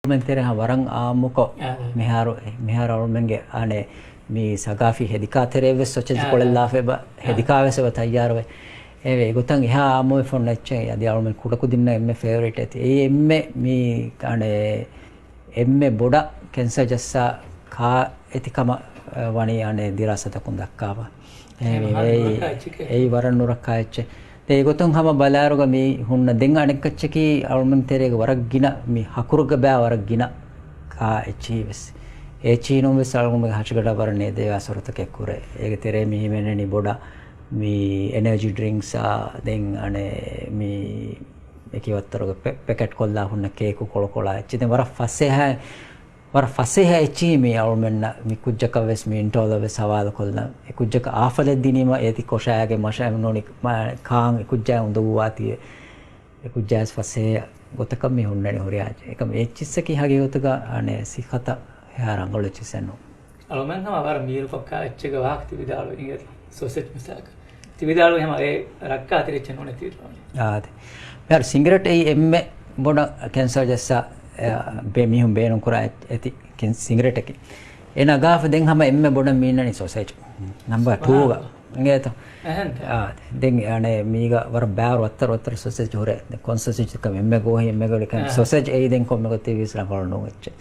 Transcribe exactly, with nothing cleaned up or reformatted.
އަޅުމެން ތެރޭ ހަމަ ވަރަށް އާއްމުކޮށް، އާ، އާ. މިހާރު، މިހާރު އަޅުމެންގެ އަނެއް މި ސަގާފީ ހެދިކާ ތެރޭ ވެސް ސޮސައިޓީ، އާ، ކޮޅެއްލާފަ އެބަ، އާ. ހެދިކާ ވެސް އެބަ ތައްޔާރުވެ. އެވެ، އެގޮތަށް އެހާ އާއްމުވެފަ އޮންނަ އެއްޗެއް އަދި އަޅުމެން ކުޑަކުދިންނަށް އެންމެ ފޭވަރިޓް އެތި. އެއީ އެންމެ މި އަނެއް އެންމެ ބޮޑަށް ކެންސަރ ޖައްސާ ކާ އެތިކަމަށް، އަ، ވަނީ އަނެއް ދިރާސާތަކުން ދައްކާފަ. އެހެން އެ، ވަރަށް އެއީ، ނުރައްކާ އެއްޗެކޭ. އެއީ ވަރަށް ނުރައްކާ އެއްޗެއް. ދެން އެގޮތުން ހަމަ ބަލާއިރުގަ މި ހުންނަ ދެން އަނެއްކައްޗަކީ އަޅުމެން ތެރޭގަ ވަރަށް ގިނަ މި ހަކުރުގަ ބާ ވަރަށް ގިނަ ކާ އެއްޗިހި ވެސް. އެ އެއްޗިހި ނޫން ވެސް އަޅުގަނޑުމެން ހަށިގަނޑަށް ވަރަށް ނޭދެވާ ސޮރުތަކެއް ކުރޭ. އޭގެ ތެރޭ މި ހިމެނެނީ ބޮޑަށް މި އެނަޖީ ޑްރިންކްސް އާ، ދެން އަނެއް މި އެކި ވައްތަރުގެ ޕެ-، ޕެކެޓް ކޮށްލާ ހުންނަ ކޭކު ކޮޅުކޮޅާ އެއްޗި. ދެން ވަރަށް ފަސޭހަ، ވަރަށް ފަސޭހަ އެއްޗިހި މި އަޅުމެންނަށް މި ކުއްޖަކަށް ވެސް މި އިންޓޯލަށް ވެސް ހަވާލު ކޮށްލަން. އެ ކުއްޖަކަށް އާފަލެއް ދިނީމަ އޭތި ކޮށާގެ މަށަށް ނޫނީ މާ-، ކާން އެ ކުއްޖާ އުނދަގޫވާތީވެ. އެ ކުއްޖާ ވެސް ފަސޭހަ ގޮތަކަށް މި ހުންނަނީ ހުރިހާ އެއްޗެއް. އެކަމް އެއްޗިއްސަކީ ހަގީގަތުގަ އަނެއް ސިއްހަތަށް އެހާ ރަނގަޅު އެއްޗިއްސެއް ނޫން. އަޅުމެން ހަމަ ވަރަށް މީރުކޮށް ކާ އެއްޗެއްގެ ވާހަކަ ތި ވިދާޅުވި އިނގޭތަ؟ ސޮސެޖް މިސާލަކަށް. ތި ވިދާޅުވި ހަމަ އެ ރައްކާތެރި އެއްޗެއް ނޫނޭ ތި ވިދާޅުވީ. އާދެ. މިހާރު ސިނގިރެޓް އެއީ އެންމެ ބޮޑަށް ކެންސަރ ޖައްސާ، އެ، ބެ-، މީހުން ބޭނުން ކުރާ އެތި ކެން-، ސިނގިރެޓަކީ. އެ ނަގާފަ ދެން ހަމަ އެންމެ ބޮޑަށް މި އިންނަނީ ސޮސެޖް. ނަމްބަރ ޓޫގަ. އާ. އިނގޭތަ؟ އެހެންތަ؟ އާ، ދެން އަނެއް މީގަ ވަރަށް ބާރު ވައްތަރު ވައްތަރު ސޮސެޖް ހުރޭ. ދެން ކޮން ސޮސެޖް ކަމެއް އެންމެ ގޯހި އެންމެ ގޯހި ކަމެއް އާ. ސޮސެޖް އެއީ ދެން ކޮންމެ ގޮތެއް ވީސް ރަނގަޅު ނޫން އެއްޗެއް.